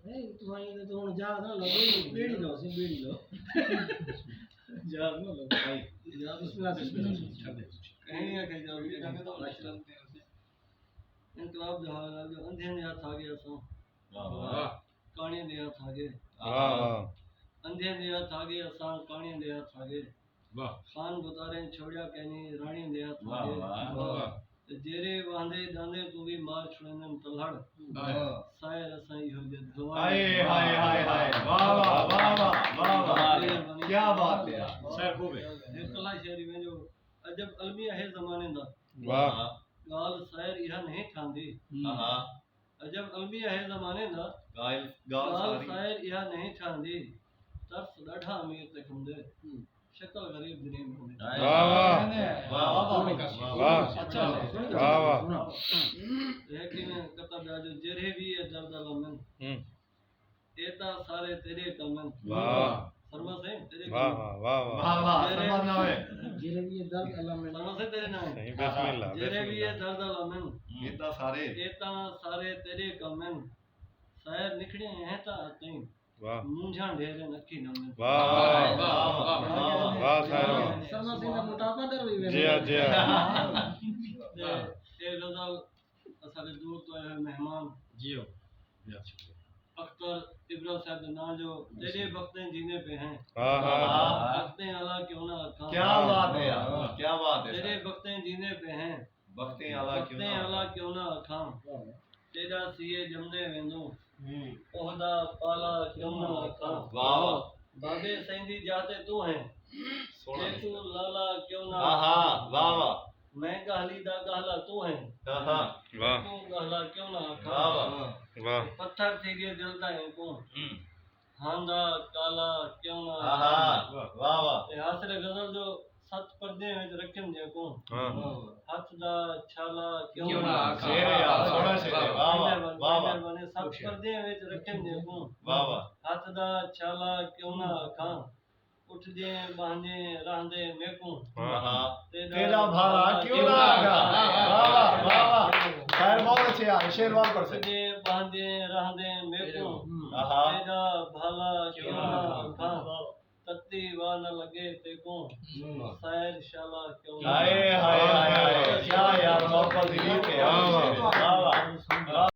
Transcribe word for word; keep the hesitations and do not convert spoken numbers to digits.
نہیں، تساں ایندے تو ہݨ جہاز نہ لو، ٻیڑی، ٻیڑی لو، سئیں، ٻیڑی لو۔ جہاز نہ لو، بھائی۔ جہاز، بسم اللہ، بسم اللہ۔ کہیں نہ کہیں جہاز، یہ جانے تو انقلاب جہاز آ ڳیا، اندھیاں دے ہتھ آ ڳئے اساں۔ واہ، واہ۔ کاݨیاں دے ہتھ آ ڳئے۔ واہ، واہ۔ اندھیاں دے ہتھ آ ڳئے اساں، کاݨیاں دے ہتھ آ ڳئے۔ واہ۔ خان بتاریں چھوڑیا کینی، راݨیاں دے ہتھ آ ڳئے۔ واہ، واہ۔ تے جیرھے واہندے ݙاندے کوں وی مار چھوڑیندن تلہڑ۔ واہ۔ سائر اساں ایہو جے دھلواݨ۔ ہائے، ہائے، ہائے، ہائے۔ واہ، واہ، واہ، واہ، واہ، واہ۔ مہربانی۔ کیا بات ہے یار۔ سائر خوب ہے۔ ہک کلہا شعر ہی ویندو، عجب المیہ ہے زمانے دا۔ واہ۔ ڳالھ سائر ایہا نہیں ٹھاندی۔ ہاں۔ عجب المیہ ہے زمانے دا۔ ڳالھ، ڳالھ ڳالھ ساری۔ سائر ایہا نہیں ٹھاندی۔ ترس ݙاڈھا امیر تے کھمدے۔ ہوں۔ شکل غریب دی نہیں بھوندی۔ واہ، واہ۔ واہ، واہ۔ واہ۔ اچھا۔ واہ، واہ۔ لیکن کتا ٻیا جو جیرھے وی اے درد الم ہن۔ ہوں۔ اے تاں سارے تیݙے کم ہن۔ واہ۔ سرما سئیں، تیݙے واہ، کم ہن۔ واہ، واہ، واہ۔ واہ، واہ، جیرھے، سرما نہ ہوئے۔ جیرھے وی اے درد الم ہن۔ سرما سئیں، تیݙے ناں ہن۔ صحیح، بسم اللہ۔ جیرھے وی اے درد الم ہن۔ اے تاں سارے۔ اے تاں سارے تیݙے کم ہن۔ سائر نکھڑے ہیں تاں تئیں۔ واہ۔ مونجھاں ڈھیر ہن، اکھیں نم ہن۔ واہ، واہ، واہ، واہ۔ واہ، سائر۔ سرما سئیں دا موٹاپا در وی ویندے۔ جی ہاں، جی ہاں۔ تے اے غزل اساݙے دور توں آئے ہوئے مہمان۔ جیو۔ اختر ابرا صاحب دے ناں جو تیݙے بختیں جیندے پئے ہیں۔ ہاں، ہاں۔ بختیں آلا کیوں نہ آکھاں۔ کیا بات ہے یار، کیا بات ہے تیݙے سر۔ بختیں جیندے پئے ہیں۔ بختیں آلا کیوں نہ بختیں آلا آکھاں۔ کیوں نہ آکھاں۔ تیݙا سیے ڄمدے ویندوں۔ ہوں۔ اوہدا پالا کیوں نہ آکھاں۔ واہ، واہ۔ بابے سئیں دی جاہ تے توں ہیں۔ سوہݨا۔ تیکوں لالا کیوں نہ آہا، آکھاں۔ واہ، واہ۔ میں ڳالھی دا ڳالھا توں ہیں۔ ہاں، ہاں۔ واہ۔ توں ڳالھا کیوں نہ آکھاں۔ واہ، واہ۔ واہ۔ پتھر تھی ڳئے دل دا اینکوں۔ ہوں۔ ہاندا کالا کیوں نہ آہا، آکھاں۔ واہ، واہ۔ تے حاصل غزل جو ست پردیاں وچ رکھن جیکوں۔ ہاں۔ ہتھ دا چھالا کیوں کیوں نہ نہ آکھاں۔ شعر ہے یار، سوہݨا شعر ہے۔ واہ، واہ، مہربانی، واہ، واہ۔ مہربانی۔ ست پردیاں وچ رکھن جیکوں۔ واہ، واہ۔ ہتھ دا چھالا کیوں نہ آکھاں۔ اٹھدیں ٻہندیں رہندیں میکوں۔ ہاں، ہاں۔ تیݙا تیݙا بھالا بھالا کیوں کیوں نہ نہ آکھاں۔ آکھاں۔ واہ، واہ، واہ، واہ۔ خیر، بہت اچھے یار، شعر بہت پڑھ سکتے۔ اٹھدیں ٻہندیں رہندیں میکوں۔ آہا۔ تیݙا بھالا کیوں نہ آکھاں۔ تتی واہ نہ لڳے تیکوں۔ سائر شالا کیوں نہ ہائے، ہائے، ہائے، ہائے۔ کیا یار، محبت دی ریت ہے یار۔ واہ، واہ۔ واہ، واہ۔